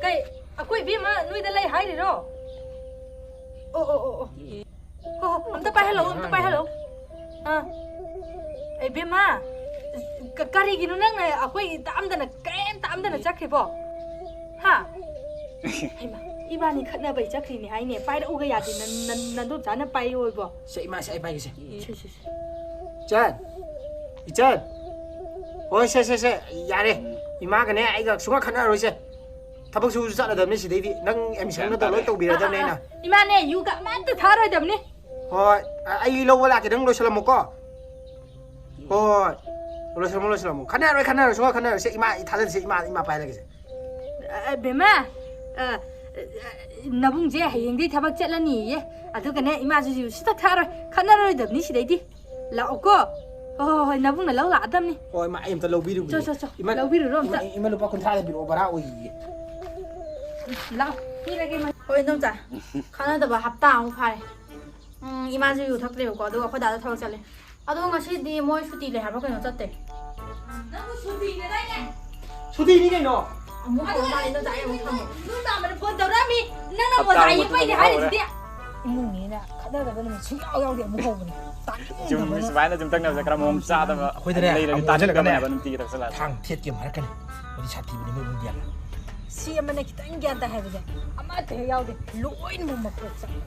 ꯀꯩ, ꯑꯩꯈꯣꯏ ꯏꯕꯦꯝꯃ ꯅꯣꯏꯗ ꯂꯩ ꯍꯥꯏꯔꯤꯔꯣ? ꯑꯣ, ꯑꯣ, ꯑꯣ, ꯑꯣ꯫ ꯍꯣ, ꯍꯣ, ꯑꯝꯇ ꯄꯥꯏꯍꯜꯂꯛꯑꯣ, ꯑꯝꯇ ꯄꯥꯏꯍꯜꯂꯛꯑꯣ꯫ ꯑꯥ꯫ ꯏꯕꯦꯝꯃ, ꯀ-, ꯀꯔꯤꯒꯤꯅꯣ ꯅꯪꯅ ꯑꯩꯈꯣꯏ ꯇꯥꯛꯑꯝꯗꯅ, ꯀꯔꯤꯝ ꯇꯥꯛꯑꯝꯗꯅ ꯆꯠꯈ꯭ꯔꯤꯕꯣ? ꯍꯥ? ꯍꯩꯃꯥ, ꯏꯕꯥꯅꯤ ꯈꯠꯅꯕꯩ ꯆꯠꯈ꯭ꯔꯤꯅꯦ ꯍꯥꯏꯅꯦ꯫ ꯄꯥꯏꯔꯛꯎꯒ ꯌꯥꯗꯦ, ꯅꯟ-, ꯅꯟ-, ꯅꯟꯗꯣꯝꯆꯥꯅ ꯄꯥꯏꯌꯣ ꯏꯕꯣ꯫ ꯁꯦ, ꯏꯃꯥ, ꯁꯦ, ꯑꯩ ꯄꯥꯏꯒꯦꯁꯦ꯫ ꯁꯦ, ꯁꯦ, ꯁꯦ꯫ ꯏꯆꯟ! ꯏꯆꯟ! ꯍꯣꯏ, ꯁꯦ, ꯁꯦ, ꯁꯦ, ꯌꯥꯔꯦ꯫ ꯏꯃꯥꯒꯅꯦ ꯑꯩꯒ ꯁꯨꯡꯈꯠ ꯈꯠꯅꯔꯔꯣꯏꯁꯦ꯫ ꯊꯕꯛ ꯁꯨꯕꯁꯨ ꯆꯠꯂꯗꯕꯅꯤ ꯁꯤꯗꯩꯗꯤ꯫ ꯅꯪ admission ꯒꯗꯣ ꯂꯣꯏ ꯇꯧꯕꯤꯔꯗꯕꯅꯤ ꯑꯩꯅ꯫ ꯏꯃꯥꯅꯦ, ꯌꯨꯒ ꯑꯃꯠꯇ ꯊꯛꯑꯔꯣꯏꯗꯕꯅꯤ꯫ ꯍꯣꯏ, ꯑ-, ꯑꯩ ꯂꯧꯕ ꯂꯥꯛꯀꯦ, ꯅꯪ ꯂꯣꯏꯁꯤꯜꯂꯝꯃꯣꯀꯣ꯫ ꯍꯣꯏ, ꯍꯣꯏ꯫ ꯂꯣꯏꯁꯤꯜꯂꯝꯃꯣ, ꯂꯣꯏꯁꯤꯜꯂꯝꯃꯣ꯫ ꯈꯠꯅꯔꯣꯏ, ꯈꯠꯅꯔꯣꯏ, ꯁꯨꯡꯈꯠ ꯈꯠꯅꯔꯣꯏꯁꯦ꯫ ꯏꯃꯥ, ꯑꯩ ꯊꯥꯖꯗꯦꯁꯦ, ꯏꯃꯥ, ꯏꯃꯥ ꯄꯥꯏꯔꯒꯦꯁꯦ꯫ ꯑ, ꯕꯦꯝꯃ, ꯑ, ꯑ, ꯅꯕꯨꯡꯁꯦ ꯍꯌꯦꯡꯗꯩ ꯊꯕꯛ ꯆꯠꯂꯅꯤꯌꯦ꯫ ꯑꯗꯨꯒꯅꯦ, ꯏꯃꯥꯁꯨ ꯌꯨ ꯁꯨꯡꯊꯛ ꯊꯛꯑꯔꯣꯏ꯫ ꯈꯠꯅꯔꯔꯣꯏꯗꯕꯅꯤ ꯁꯤꯗꯩꯗꯤ꯫ ꯂꯥꯛꯑꯣꯀꯣ꯫ ꯍꯣꯏ, ꯍꯣꯏ, ꯍꯣꯏ, ꯅꯕꯨꯡꯅ ꯂꯧ ꯂꯥꯛꯑꯗꯕꯅꯤ꯫ ꯍꯣꯏ, ꯏꯃꯥ, ꯑꯩ ꯑꯝꯇ ꯂꯧꯕꯤꯔꯨꯒꯦ꯫ ꯆꯣ, ꯆꯣ, ꯆꯣ, ꯏꯃꯥ, ꯂꯧꯕꯤꯔꯨꯔꯣ ꯑꯝꯇ꯫ ꯏꯃꯥ, ꯏꯃꯥ, ꯂꯨꯄꯥ ꯀꯨꯟꯊ꯭ꯔꯥꯗ ꯄꯤꯔꯛꯑꯣ, ꯚꯔꯥ ꯑꯣꯏꯈꯤꯒꯦ꯫ ꯂꯥꯛꯑꯣ, ꯄꯤꯔꯒꯦ, ꯏꯃꯥ꯫ ꯍꯣꯏ, ꯏꯗꯣꯝꯆꯥ, ꯈꯠꯅꯗꯕ ꯍꯞꯇꯥ ꯑꯃꯨꯛ ꯐꯥꯔꯦ꯫ ꯎꯝ, ꯏꯃꯥꯁꯨ ꯌꯨ ꯊꯛꯇ꯭ꯔꯦꯕꯀꯣ, ꯑꯗꯨꯒ ꯑꯩꯈꯣꯏ ꯗꯥꯗꯣ ꯊꯕꯛ ꯆꯠꯂꯦ꯫ ꯑꯗꯣ ꯉꯁꯤꯗꯤ ꯃꯣꯏ ꯁꯨꯇꯤ ꯂꯩ ꯍꯥꯏꯕ꯭ꯔꯥ ꯀꯩꯅꯣ ꯆꯠꯇꯦ꯫ ꯅꯪꯕꯨ ꯁꯨꯇꯤꯅꯦꯗꯥꯏꯅꯦ? ꯁꯨꯇꯤꯅꯤ ꯀꯩꯅꯣ꯫ ꯑꯃꯨꯛ ꯀꯧ ꯃꯥꯜꯂꯦ, ꯏꯗꯣꯝꯆꯥ, ꯑꯩ ꯑꯃꯨꯛ ꯊꯝꯃꯣ꯫ ꯏꯗꯣꯝꯆꯥ ꯑꯃꯅ ꯐꯣꯟ ꯇꯧꯔꯛꯑꯝꯃꯤ, ꯅꯪꯅ ꯍꯞꯇꯥ ꯃꯣꯖꯥ ꯑꯃ ꯌꯦꯛꯄꯩꯅꯦ ꯇꯨꯝꯕ ꯍꯥꯏꯔꯤꯁꯤꯗꯤ꯫ ꯍꯧꯔꯦ꯫ ꯏꯃꯨꯡꯅꯤꯅ ꯈꯠꯅꯗꯕ ꯅꯨꯃꯤꯠ ꯁꯨꯡꯌꯥꯎ ꯌꯥꯎꯗꯦ ꯑꯃꯨꯛ ꯍꯧꯕꯅꯦ꯫ ꯌꯨꯝ ꯇꯥꯅꯤꯡꯗꯕꯅ꯫ ꯁꯨꯃꯥꯏꯅ ꯌꯨꯝꯊꯪꯅꯕꯁꯦ ꯈꯔ ꯃꯑꯣꯡ ꯆꯥꯗꯕ ꯑꯩꯈꯣꯏꯗꯅꯦ, ꯂꯩꯔꯗꯤ ꯑꯃꯨꯛ ꯇꯥꯅꯤꯡꯗꯕꯅꯦ ꯍꯧꯖꯤꯜꯂꯒꯅꯦ ꯍꯥꯏꯕ, ꯅꯨꯡꯇꯤꯒꯤ ꯊꯛꯆꯜꯂꯛꯑꯗꯤ꯫ ꯊꯥꯡ ꯊꯦꯠꯀꯦ ꯑꯃꯨꯛ ꯍꯥꯏꯔꯛꯀꯅꯤ꯫ ꯃꯣꯏꯗꯤ ꯁꯥꯊꯤꯕꯅꯤ, ꯃꯣꯏ ꯏꯃꯨꯡꯗꯤ ꯌꯥꯝꯅ꯫ ꯁꯤ ꯑꯃꯅ ꯈꯤꯇꯪ ꯒ꯭ꯌꯥꯟ ꯇꯥꯏ ꯍꯥꯏꯕꯁꯦ ꯑꯃꯠꯇ ꯍꯦꯛ ꯌꯥꯎꯗꯦ, ꯂꯣꯏꯅꯃꯛ ꯃꯀꯣꯛ ꯆꯥꯛꯑꯦ꯫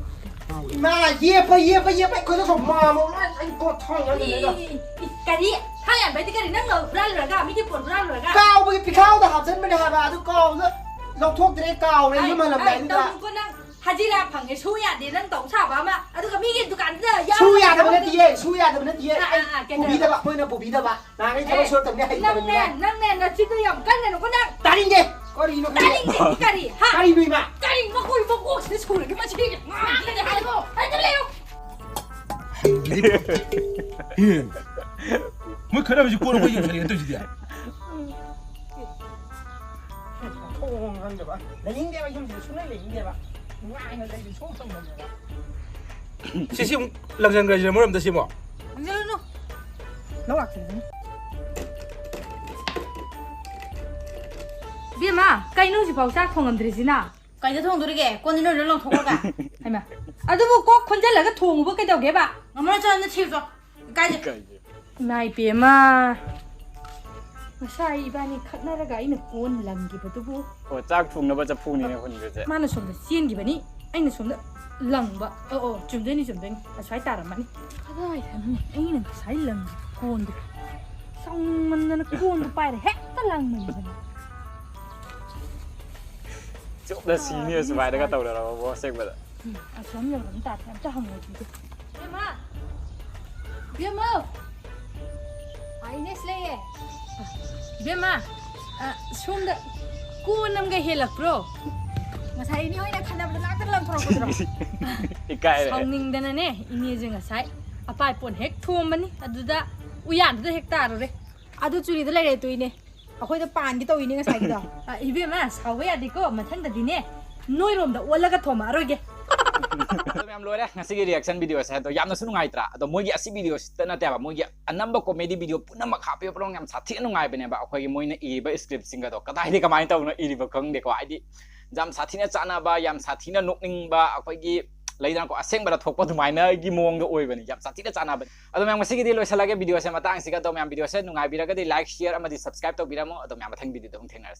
ꯏꯃꯥ, ꯌꯦꯞꯄ, ꯌꯦꯞꯄ, ꯌꯦꯞꯄ, ꯑꯩꯈꯣꯏꯗ ꯁꯨꯝ ꯃꯥꯃꯣ ꯂꯣꯏ, ꯑꯩ ꯀꯣꯛ ꯊꯣꯡ ꯏ, ꯉꯝꯗ꯭ꯔꯦꯗ꯫ ꯏ, ꯏ, ꯀꯔꯤ? ꯊꯥꯏ ꯌꯥꯝꯕꯩꯗꯤ ꯀꯔꯤ? ꯅꯪ ꯍꯨꯔꯥꯜꯂꯨꯔꯒ, ꯃꯤꯒꯤ ꯄꯣꯠ ꯍꯨꯔꯥꯜꯂꯨꯔꯒ? ꯀꯥꯎꯕꯒꯤ ꯄꯤꯈꯥꯎꯗ ꯍꯥꯞꯆꯟꯕꯅꯦ ꯍꯥꯏꯕ, ꯑꯗꯨ ꯀꯥꯎꯕꯗ ꯂꯧꯊꯣꯛꯇ꯭ꯔꯦ, ꯀꯥꯎꯔꯦ, ꯑꯩ, ꯌꯨꯝ ꯑꯩ, ꯍꯜꯂꯝꯗꯥꯏꯗꯨꯗ꯫ ꯇꯧꯅꯨꯀꯣ ꯅꯪ꯫ ꯍꯖꯤꯔꯥ ꯐꯪꯉꯦ, ꯁꯨ ꯌꯥꯗꯦ, ꯅꯪ ꯇꯧ ꯁꯥꯕ ꯑꯃ, ꯑꯗꯨꯒ ꯃꯤꯒꯤ ꯗꯨꯀꯥꯟꯗꯨꯗ ꯌꯥꯎꯔꯒ ꯁꯨ ꯌꯥꯗꯕ ꯌꯥꯎꯔꯒ ꯅꯠꯇꯤꯌꯦ, ꯁꯨ ꯌꯥꯗꯕ ꯅꯠꯇꯤꯌꯦ꯫ ꯑꯥ, ꯑꯥ, ꯑꯩ ꯑꯥ, ꯀꯩꯗꯧꯔꯕ? ꯄꯨꯕꯤꯗꯕ, ꯑꯩꯈꯣꯏꯅ ꯄꯨꯕꯤꯗꯕ꯫ ꯅꯍꯥꯟꯈꯩ ꯊꯕꯛ ꯑꯦ, ꯁꯨꯔꯛꯇꯕꯅꯤ, ꯍꯩꯇꯕꯅꯤꯅ꯫ ꯅꯪꯅꯦ, ꯅꯪꯅꯦ, ꯅꯆꯤꯟꯗꯣ ꯌꯥꯝ ꯀꯟꯒꯅꯨꯀꯣ ꯅꯪ꯫ ꯇꯥꯅꯤꯡꯗꯦ꯫ ꯀꯔꯤꯅꯣ ꯈꯪꯗꯦ꯫ ꯇꯥꯅꯤꯡꯗꯦ, ꯀꯔꯤ? ꯍꯥ? ꯀꯔꯤꯅꯣ ꯏꯃꯥ? ꯀꯔꯤ ꯃꯀꯣꯏ ꯃꯀꯣꯛꯁꯤꯗ ꯁꯨꯔꯒ ꯃꯁꯤꯒꯤ ꯉꯥꯡꯗꯦ ꯍꯥꯏꯕꯣ? ꯑꯗꯨ ꯂꯩꯌꯨ꯫ ꯃꯣꯏ ꯈꯠꯅꯕꯁꯤ ꯀꯣꯟꯅ ꯑꯩꯈꯣꯏ ꯌꯦꯡꯁꯜꯂꯛꯑꯦ ꯇꯧꯔꯤꯁꯤꯗꯤ꯫ ꯊꯣꯡ ꯈꯪꯗꯕ꯫ ꯂꯩꯅꯤꯡꯗꯦꯕ, ꯌꯨꯝꯁꯤꯗ ꯁꯨꯡꯂꯩ ꯂꯩꯅꯤꯡꯗꯦꯕ꯫ ꯅꯨꯡꯉꯥꯏꯅ ꯂꯩꯕ ꯁꯨꯡꯐꯪ ꯐꯪꯗꯕ꯫ ꯁꯤꯁꯤ ꯑꯃꯨꯛ ꯂꯪꯁꯟꯈ꯭ꯔꯁꯤꯔ ꯃꯣꯏꯔꯣꯝꯗ ꯁꯤꯕꯣ? ꯂꯪꯁꯜꯂꯨꯅꯨ꯫ ꯂꯧ ꯂꯥꯛꯆꯔꯖꯅꯤ꯫ ꯏꯕꯦꯝꯃ, ꯀꯩꯅꯣ ꯍꯧꯖꯤꯛꯐꯥꯎ ꯆꯥꯛ ꯊꯣꯡꯉꯝꯗ꯭ꯔꯤꯁꯤꯅ? ꯀꯩꯗ ꯊꯣꯡꯗꯣꯔꯤꯒꯦ? ꯀꯣꯟꯗꯤ ꯅꯣꯏ ꯂꯣꯏ ꯂꯪꯊꯣꯛꯈ꯭ꯔꯒ꯫ ꯍꯩꯃꯥ, ꯑꯗꯨꯕꯨ ꯀꯣꯛ ꯈꯣꯟꯖꯜꯂꯒ ꯊꯣꯡꯉꯨꯕ ꯀꯩꯗꯧꯒꯦꯕ? ꯉꯝꯃꯔꯣꯏ, ꯆꯠꯂꯣ, ꯅꯪ ꯊꯤꯔꯨꯆꯣ꯫ ꯏꯀꯥꯏꯖꯩ꯫ ꯏꯃꯥ ꯏꯕꯦꯝꯃ꯫ ꯉꯁꯥꯏ ꯏꯕꯥꯅꯤ ꯈꯠꯅꯔꯒ ꯑꯩꯅ ꯀꯣꯟ ꯂꯪꯈꯤꯕꯗꯨꯕꯨ꯫ ꯑꯣ, ꯆꯥꯛ ꯊꯣꯡꯅꯕ ꯆꯐꯨꯅꯤꯅꯦ ꯍꯨꯟꯈ꯭ꯔꯤꯁꯦ꯫ ꯃꯥꯅ ꯁꯣꯝꯗ ꯆꯦꯟꯈꯤꯕꯅꯤ, ꯑꯩꯅ ꯁꯣꯝꯗ ꯂꯪꯕ꯫ ꯑꯣ, ꯑꯣ, ꯆꯨꯝꯗꯣꯏꯅꯤ, ꯆꯨꯝꯗꯣꯏꯅꯤ꯫ ꯑꯁ꯭ꯋꯥꯏ ꯇꯥꯔꯝꯃꯅꯤ꯫ ꯀꯗꯥꯏꯗꯅꯣ ꯑꯩꯅ ꯉꯁꯥꯏ ꯂꯪꯈꯤꯕ ꯀꯣꯟꯗꯣ? ꯆꯥꯎꯃꯟꯗꯅ ꯀꯣꯟꯗꯣ ꯄꯥꯏꯔ ꯍꯦꯛꯇ ꯂꯪꯕꯅꯤꯗꯅ꯫ ꯆꯨꯞꯅ ꯁꯤꯅꯤ ꯑꯁꯨꯃꯥꯏꯅꯒ ꯇꯧꯅꯔꯕꯕꯣ ꯑꯁꯦꯡꯕꯗ꯫ ꯎꯝ, ꯑꯁꯣꯝ ꯌꯧꯔꯝ ꯇꯥꯔꯦ꯫ ꯑꯝꯇ ꯍꯪꯉꯨꯈꯤꯒꯦ꯫ ꯏꯕꯦꯝꯃ! ꯏꯕꯦꯝꯃ! ꯑꯥ, ꯏꯅꯦꯁꯤ ꯂꯩꯌꯦ꯫ ꯏꯕꯦꯝꯃ, ꯑ, ꯁꯣꯝꯗ ꯀꯣꯟ ꯑꯃꯒ ꯍꯦꯜꯂꯛꯄ꯭ꯔꯣ? ꯉꯁꯥꯏ ꯏꯅꯦ ꯍꯣꯏꯅ ꯈꯟꯅꯕꯗ ꯂꯥꯛꯇ ꯂꯪꯊꯣꯔꯛꯄꯗꯨꯔꯣ? ꯏꯀꯥꯏꯔꯦ꯫ ꯁꯥꯎꯅꯤꯡꯗꯅꯅꯦ, ꯏꯅꯦꯁꯦ ꯉꯁꯥꯏ ꯑꯄꯥꯏ ꯄꯣꯠ ꯍꯦꯛ ꯊꯣꯝꯕꯅꯤ, ꯑꯗꯨꯗ ꯎꯌꯥꯟꯗꯨꯗ ꯍꯦꯛ ꯇꯥꯔꯨꯔꯦ꯫ ꯑꯗꯨ ꯆꯨꯔꯤꯗ ꯂꯩꯔꯦ ꯇꯨ ꯏꯅꯦ꯫ ꯑꯩꯈꯣꯏꯗ ꯄꯥꯟꯒꯦ ꯇꯧꯋꯤꯅꯦ ꯉꯁꯥꯏꯒꯤꯗꯣ꯫ ꯑ, ꯏꯕꯦꯝꯃ, ꯁꯥꯎꯕ ꯌꯥꯗꯦꯀꯣ, ꯃꯊꯪꯗꯗꯤꯅꯦ, ꯅꯣꯏꯔꯣꯝꯗ ꯑꯣꯜꯂꯒ ꯊꯣꯝꯃꯛꯑꯔꯣꯏꯒꯦ꯫ ꯑꯗꯣ ꯃꯌꯥꯝ ꯂꯣꯏꯔꯦ ꯉꯁꯤꯒꯤ reaction videoꯁꯦ꯫ ꯑꯗꯣ ꯌꯥꯝꯅꯁꯨ ꯅꯨꯡꯉꯥꯏꯇ꯭ꯔꯥ? ꯑꯗꯣ ꯃꯣꯏꯒꯤ ꯑꯁꯤ videoꯁꯤꯇ ꯅꯠꯇꯦꯕ, ꯃꯣꯏꯒꯤ ꯑꯅꯝꯕ comedy video ꯄꯨꯝꯅꯃꯛ ꯍꯥꯞꯄꯤꯕ ꯄꯨꯝꯅꯃꯛ ꯌꯥꯝ ꯁꯥꯊꯤꯅ ꯅꯨꯡꯉꯥꯏꯕꯅꯦꯕ꯫ ꯑꯩꯈꯣꯏꯒꯤ ꯃꯣꯏꯅ ꯏꯔꯤꯕ scriptꯁꯤꯡꯒꯗꯣ ꯀꯗꯥꯏꯗꯒꯤ ꯀꯃꯥꯏꯅ ꯇꯧꯅ ꯏꯔꯤꯕ ꯈꯪꯗꯦꯀꯣ꯫ ꯍꯥꯏꯗꯤ ꯌꯥꯝ ꯁꯥꯊꯤꯅ ꯆꯥꯟꯅꯕ, ꯌꯥꯝ ꯁꯥꯊꯤꯅ ꯅꯣꯛꯅꯤꯡꯕ, ꯑꯩꯈꯣꯏꯒꯤ ꯂꯩꯗꯅꯀꯣ, ꯑꯁꯦꯡꯕꯗ ꯊꯣꯛꯄ ꯑꯗꯨꯃꯥꯏꯅꯒꯤ ꯃꯑꯣꯡꯗ ꯑꯣꯏꯕꯅꯤ꯫ ꯌꯥꯝ ꯁꯥꯊꯤꯅ ꯆꯥꯟꯅꯕꯅꯤ꯫ ꯑꯗꯣ ꯃꯌꯥꯝ ꯉꯁꯤꯒꯤꯗꯤ ꯂꯣꯏꯁꯤꯜꯂꯒꯦ videoꯁꯦ ꯃꯇꯥꯡꯁꯤꯒ꯫ ꯑꯗꯣ ꯃꯌꯥꯝ videoꯁꯦ ꯅꯨꯡꯉꯥꯏꯕꯤꯔꯒꯗꯤ like, share ꯑꯃꯗꯤ subscribe ꯇꯧꯕꯤꯔꯝꯃꯣ꯫ ꯑꯗꯣ ꯃꯌꯥꯝ ꯃꯊꯪ videoꯗ ꯑꯃꯨꯛ ꯊꯦꯡꯅꯔꯁꯤ꯫